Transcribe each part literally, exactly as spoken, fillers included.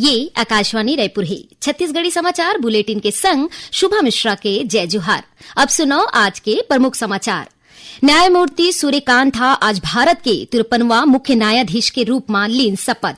ये आकाशवाणी रायपुर हे। छत्तीसगढ़ी समाचार बुलेटिन के संग शुभा मिश्रा के जय जोहार। अब सुनव आज के प्रमुख समाचार। न्यायमूर्ति सूर्यकांत ह आज भारत के तिरपनवा मुख्य न्यायाधीश के रूप म लीन शपथ।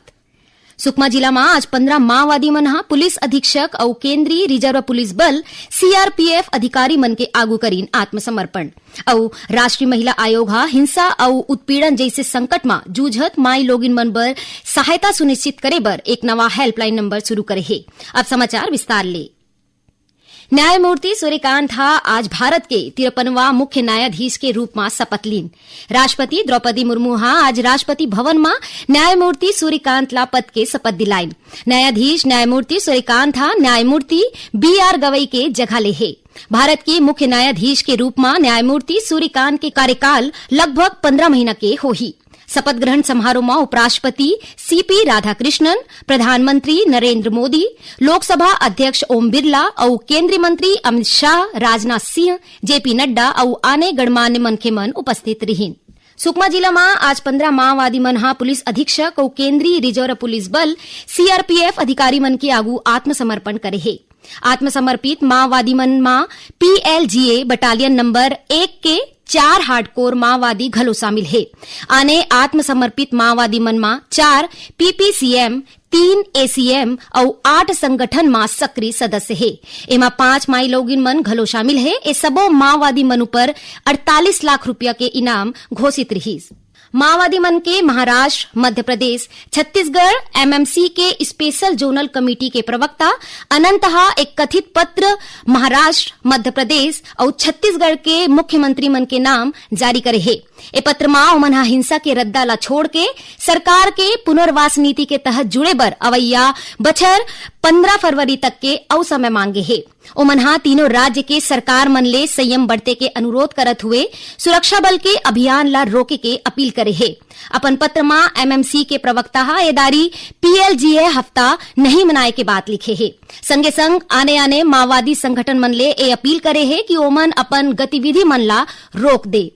सुकमा जिला म आज पंद्रह माओवादी मन ह पुलिस अधीक्षक अउ केंद्रीय रिजर्व पुलिस बल, सीआरपीएफ, अधिकारी मन के आगू करीन आत्मसमर्पण। अउ राष्ट्रीय महिला आयोग ह हिंसा अउ उत्पीड़न जइसे संकट म जूझत माई लोगिन मन बर सहायता सुनिश्चित करे बर एक नवा हेल्पलाइन नंबर शुरू करे हे। अब समाचार विस्तार ले। न्यायमूर्ति सूर्यकांत ह आज भारत के तिरपनवा मुख्य न्यायाधीश के रूप म शपथ लीन। राष्ट्रपति द्रौपदी मुर्मू ह आज राष्ट्रपति भवन म न्यायमूर्ति सूर्यकांत ला पद के शपथ दिलाइन। न्यायाधीश न्यायमूर्ति सूर्यकांत ह न्यायमूर्ति बीआर गवई के जगह ले हे। भारत के मुख्य न्यायाधीश के रूप म न्यायमूर्ति सूर्यकांत के कार्यकाल लगभग पंद्रह महीना के होही। शपथ ग्रहण समारोह म उपराष्ट्रपति सीपी राधाकृष्णन, प्रधानमंत्री नरेंद्र मोदी, लोकसभा अध्यक्ष ओम बिरला अउ केंद्रीय मंत्री अमित शाह, राजनाथ सिंह, जेपी नड्डा अउ आने गणमान्य मनखे मन उपस्थित रिहीन। सुकमा जिला म आज पंद्रह माओवादी मन ह पुलिस अधीक्षक अउ केंद्रीय रिजर्व पुलिस बल, सीआरपीएफ, अधिकारी मन के आगू आत्मसमर्पण करे हे। आत्मसमर्पित माओवादी मन म पीएलजीए बटालियन नंबर एक के चार हार्डकोर माओवादी घलो शामिल हे। आने आत्मसमर्पित माओवादी मन म चार पीपीसीएम, तीन एसीएम अउ आठ संगठन म सक्रिय सदस्य हे। एमा पांच माई लोगिन मन घलो शामिल हे। ए सबो माओवादी मन ऊपर अड़तालीस लाख रुपया के इनाम घोषित रिहीस। माओवादी मन के महाराष्ट्र, मध्य प्रदेश, छत्तीसगढ़ एमएमसी के स्पेशल जोनल कमेटी के प्रवक्ता अनंत ह एक कथित पत्र महाराष्ट्र, मध्य प्रदेश अउ छत्तीसगढ़ के मुख्यमंत्री मन के नाम जारी करे हे। ए पत्र म ओमन ह हिंसा के रद्दा ला छोड़ के सरकार के पुनर्वास नीति के तहत जुड़े बर अवइया बछर पंद्रह फरवरी तक के अउ समय मांगे हे। ओमन ह तीनों राज्य के सरकार मन ले संयम बरते के अनुरोध करत हुए सुरक्षा बल के अभियान ला रोके के अपील करे हे। अपन पत्र म एमएमसी के प्रवक्ता ह ए दारी पीएलजीए हफ्ता नहीं मनाए के बात लिखे हे। संगे संग आने-आने माओवादी संगठन मन ले ए अपील करे हे कि ओमन अपन गतिविधि मन ला रोक दे।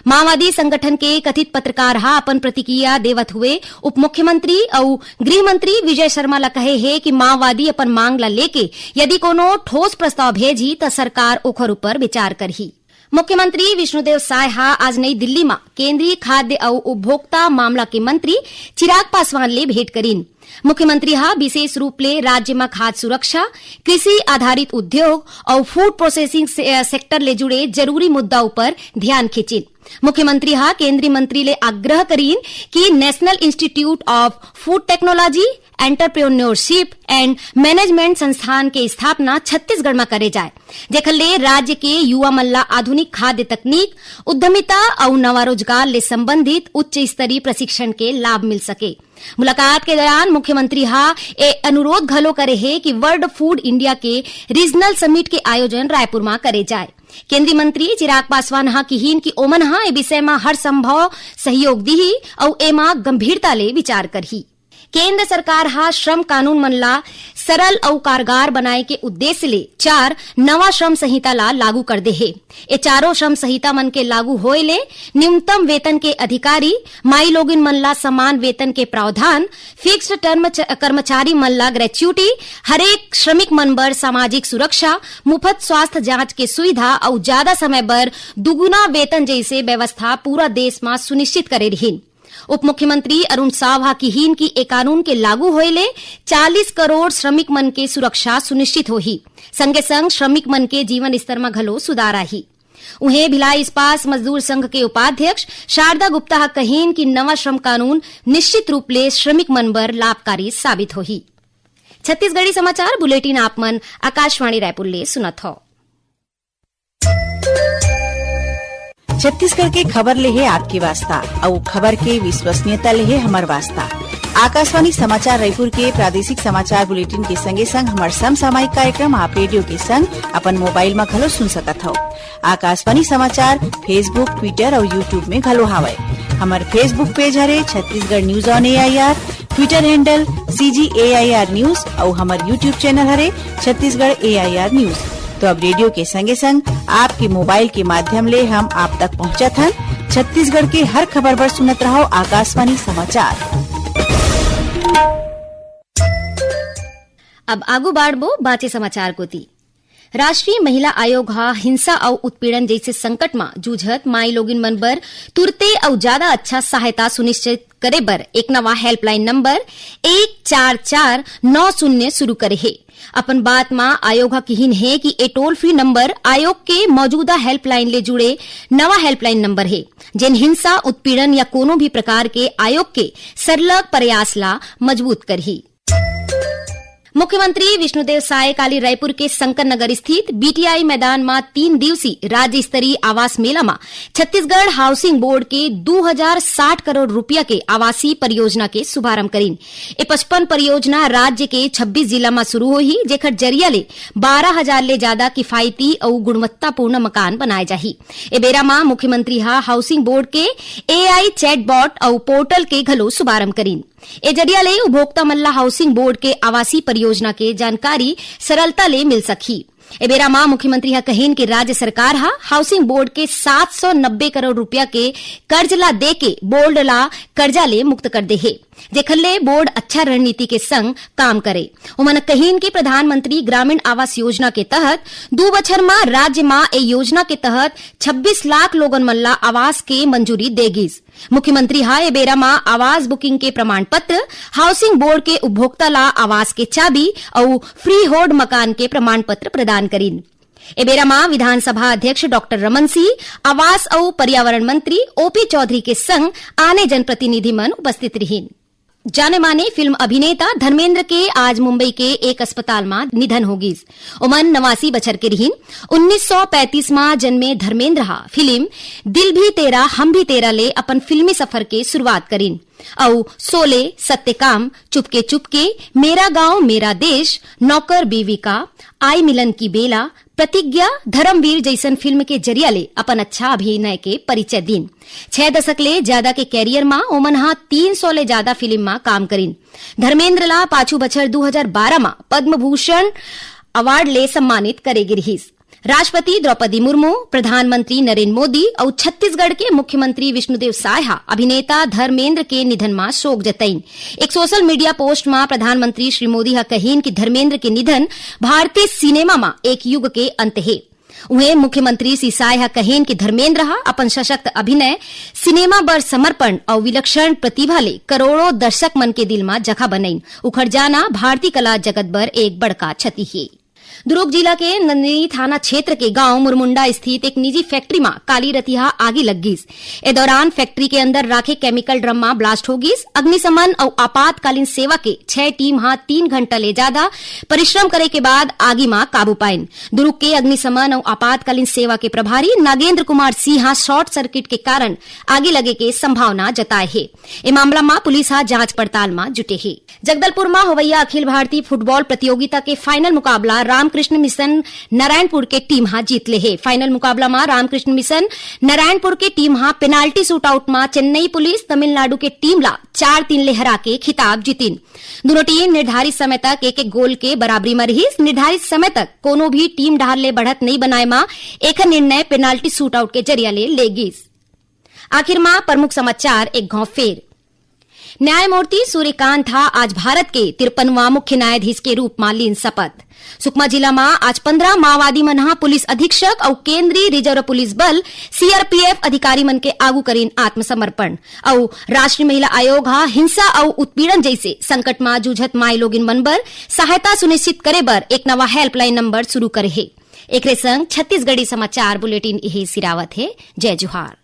माओवादी संगठन के कथित पत्रकार ह अपन प्रतिक्रिया देवत हुए उप मुख्यमंत्री अउ गृह मंत्री विजय शर्मा ला कहे हे कि माओवादी अपन मांग ला लेके यदि कोनो ठोस प्रस्ताव भेजही, त सरकार ओखर ऊपर विचार करही। मुख्यमंत्री विष्णुदेव साय ह आज नई दिल्ली म केंद्रीय खाद्य अउ उपभोक्ता मामला के मंत्री चिराग पासवान ले भेंट करीन। मुख्यमंत्री ह विशेष रूप ले राज्य म खाद्य सुरक्षा, कृषि आधारित उद्योग अउ फूड प्रोसेसिंग से-, अ, सेक्टर ले जुड़े जरूरी मुद्दा ऊपर ध्यान खींचिन। मुख्यमंत्री ह केंद्रीय मंत्री ले आग्रह करीन कि national institute of food technology, entrepreneurship and management संस्थान के स्थापना छत्तीसगढ़ म करे जाए, जेखर ले राज्य के युवा मन ला आधुनिक खाद्य तकनीक, उद्यमिता अउ नवा रोजगार ले संबंधित उच्च स्तरीय प्रशिक्षण के लाभ मिल सके। मुलाकात के दौरान मुख्यमंत्री ह ए अनुरोध घलो करे हे कि वर्ल्ड फूड इंडिया के रीजनल समिट के आयोजन रायपुर म करे जाए। केंद्रीय मंत्री चिराग पासवान ह किहीन कि ओमन ह ए विषय म हर संभव सहयोग दिही अउ एमा गंभीरता ले विचार करही। केंद्र सरकार ह श्रम कानून मन ला सरल अउ कारगर बनाए के उद्देश्य ले चार नवा श्रम संहिता ला लागू कर दे हे। ए चारों श्रम संहिता मन के लागू होए ले न्यूनतम वेतन के अधिकारी, माई लोगिन मन ला समान वेतन के प्रावधान, फिक्स्ड टर्म च-, कर्मचारी मन ला ग्रेच्युटी, हरेक श्रमिक मन बर सामाजिक सुरक्षा, मुफ्त स्वास्थ्य जांच के सुविधा अउ जादा समय बर दुगुना वेतन जइसे व्यवस्था पूरा देश म सुनिश्चित करे रिहीन। उप मुख्यमंत्री अरुण साव ह किहीन कि ए कानून के लागू होए ले चालीस करोड़ श्रमिक मन के सुरक्षा सुनिश्चित होही। संगे संग श्रमिक मन के जीवन स्तर म घलो सुधार आही। उहें, भिलाई इस्पात मजदूर संघ के उपाध्यक्ष शारदा गुप्ता ह कहिन कि नवा श्रम कानून निश्चित रूप ले श्रमिक मन बर लाभकारी साबित होही। छत्तीसगढ़ी समाचार बुलेटिन आप मन आकाशवाणी रायपुर ले सुनत हव। छत्तीसगढ़ के खबर ले हे आपके वास्ता, अउ खबर के विश्वसनीयता ले हे हमर वास्ता। आकाशवाणी समाचार रायपुर के प्रादेशिक समाचार बुलेटिन के संगे संग हमर समसामयिक कार्यक्रम आप रेडियो के संग अपन मोबाइल म घलो सुन सकत हव। आकाशवाणी समाचार Facebook, Twitter अउ YouTube में घलो हावय। हमर Facebook पेज हरे Chhattisgarh news on AIR, Twitter handle CG AIR news अउ हमर YouTube चैनल हरे छत्तीसगढ़ एआईआर न्यूज। तो अब रेडियो के संगे संग आपके मोबाइल के माध्यम ले हम आप तक पहुंचत हन। छत्तीसगढ़ के हर खबर बर सुनत रहव आकाशवाणी समाचार। अब आगू बाढ़बो बाचे समाचार कोती। राष्ट्रीय महिला आयोग ह हिंसा अउ उत्पीड़न जइसे संकट म जूझत माई लोगिन मन बर तुरते अउ जादा अच्छा सहायता सुनिश्चित करे बर एक नवा हेल्पलाइन नंबर एक चार चार नौ शून्य शुरू करे हे। अपन बात म आयोग ह किहिन हे कि ए टोल फ्री नंबर आयोग के मौजूदा हेल्पलाइन ले जुड़े नवा हेल्पलाइन नंबर हे, जेन हिंसा, उत्पीड़न या कोनो भी प्रकार के आयोग के सरलग प्रयास ला मजबूत करही। मुख्यमंत्री विष्णुदेव साय काली रायपुर के शंकर नगर स्थित बीटीआई मैदान म तीन दिवसीय राज्य स्तरीय आवास मेला म छत्तीसगढ़ हाउसिंग बोर्ड के दू हजार साठ करोड़ रुपया के आवासीय परियोजना के शुभारंभ करिन। ए पचपन परियोजना राज्य के छब्बीस जिला म शुरू होही, जेखर जरिया ले बारह हजार ले जादा किफायती अउ गुणवत्तापूर्ण मकान बनाए जाही। ए बेरा म मुख्यमंत्री ह हाउसिंग बोर्ड के एआई चैटबॉट अउ पोर्टल के घलो शुभारंभ करिन। ए जरिया ले उपभोक्ता मन ला हाउसिंग बोर्ड के आवासीय परियोजना के जानकारी सरलता ले मिल सकही। ए बेरा म मुख्यमंत्री ह कहिन कि राज्य सरकार ह हाउसिंग बोर्ड के सात सौ नब्बे करोड़ रुपया के कर्ज ला देके बोर्ड ला कर्जा ले मुक्त कर दे हे, जेखर ले बोर्ड अच्छा रणनीति के संग काम करे। उमन कहिन कि प्रधानमंत्री ग्रामीण आवास योजना के तहत दू बछर म राज्य म ए योजना के तहत छब्बीस लाख लोगन मन ला आवास के मंजूरी दे गिस। मुख्यमंत्री ह ए बेरा म आवास बुकिंग के प्रमाण पत्र, हाउसिंग बोर्ड के उपभोक्ता ला आवास के चाबी अउ फ्री होल्ड मकान के प्रमाण पत्र प्रदान करिन। ए बेरा म विधानसभा अध्यक्ष डॉक्टर रमन सिंह, आवास अउ पर्यावरण मंत्री ओपी चौधरी के संग आने जनप्रतिनिधि मन उपस्थित रिहिन। जाने माने फिल्म अभिनेता धर्मेंद्र के आज मुंबई के एक अस्पताल म निधन हो गिस। ओमन नवासी बछर के रिहिन। उन्नीस सौ पैंतीस म जन्मे धर्मेंद्र ह फिल्म दिल भी तेरा हम भी तेरा ले अपन फिल्मी सफर के शुरुआत करिन अउ शोले, सत्यकाम, चुपके चुपके, मेरा गांव मेरा देश, नौकर बीवी का, आई मिलन की बेला, प्रतिज्ञा, धर्मवीर जइसन फिल्म के जरिया ले अपन अच्छा अभिनय के परिचय दिन। छह दशक ले ज्यादा के कैरियर म ओमन ह तीन सौ ले ज्यादा फिल्म म काम करिन। धर्मेंद्र ला पाछू बछर दू हजार बारह म पद्म भूषण अवार्ड ले सम्मानित करे गे रिहिस। राष्ट्रपति द्रौपदी मुर्मू, प्रधानमंत्री नरेंद्र मोदी अउ छत्तीसगढ़ के मुख्यमंत्री विष्णुदेव साय ह अभिनेता धर्मेंद्र के निधन म शोक जतइन। एक सोशल मीडिया पोस्ट म प्रधानमंत्री श्री मोदी ह कहिन कि धर्मेंद्र के निधन भारतीय सिनेमा म एक युग के अंत हे। उहें, मुख्यमंत्री श्री साय ह कहिन कि धर्मेंद्र ह अपन सशक्त अभिनय, सिनेमा बर समर्पण अउ विलक्षण प्रतिभा ले करोड़ों दर्शक मन के दिल म जगह बनइन। उखर जाना भारतीय कला जगत बर एक बड़का क्षति हे। दुरूग जिला के नंदिनी थाना क्षेत्र के गांव मुरमुंडा स्थित एक निजी फैक्ट्री म काली रतिहा आगी लग गिस। ए दौरान फैक्ट्री के अंदर राखे केमिकल ड्रम म ब्लास्ट हो गिस। अग्निशमन अउ आपातकालीन सेवा के छह टीम ह तीन घंटा ले जादा परिश्रम करे के बाद आगी म काबू पाइन। दुरूग के अग्निशमन अउ आपातकालीन सेवा के प्रभारी नागेंद्र कुमार सिंह ह शॉर्ट सर्किट के कारण आगी लगे के संभावना जताए हे। ए मामला म पुलिस ह जांच पड़ताल म जुटे हे। जगदलपुर म होवइया अखिल भारतीय फुटबॉल प्रतियोगिता के फाइनल मुकाबला रामकृष्ण मिशन नारायणपुर के टीम ह जीत ले हे। फाइनल मुकाबला म रामकृष्ण मिशन नारायणपुर के टीम ह पेनाल्टी शूटआउट म चेन्नई पुलिस तमिलनाडु के टीम ला चार तीन ले हरा के खिताब जीतिन। दूनों टीम निर्धारित समय तक एक एक गोल के बराबरी म रिहिस। निर्धारित समय तक कोनो भी टीम डहार ले बढ़त नइ बनाए म एखर निर्णय पेनाल्टी शूटआउट के जरिया ले ले गिस। आखिर म प्रमुख समाचार एक घाव फेर। न्यायमूर्ति सूर्यकांत ह आज भारत के तिरपनवां मुख्य न्यायाधीश के रूप म लीन शपथ। सुकमा जिला म आज पंद्रह माओवादी मन ह पुलिस अधीक्षक अउ केंद्रीय रिजर्व पुलिस बल, सीआरपीएफ, अधिकारी मन के आगू करिन आत्मसमर्पण। अउ राष्ट्रीय महिला आयोग ह हिंसा अउ उत्पीड़न जइसे संकट म जूझत माई लोगिन मन बर सहायता सुनिश्चित करे बर एक नवा हेल्पलाइन नंबर शुरू करे हे। एकरे संग छत्तीसगढ़ी समाचार बुलेटिन इही सिरावत हे। जय जोहार।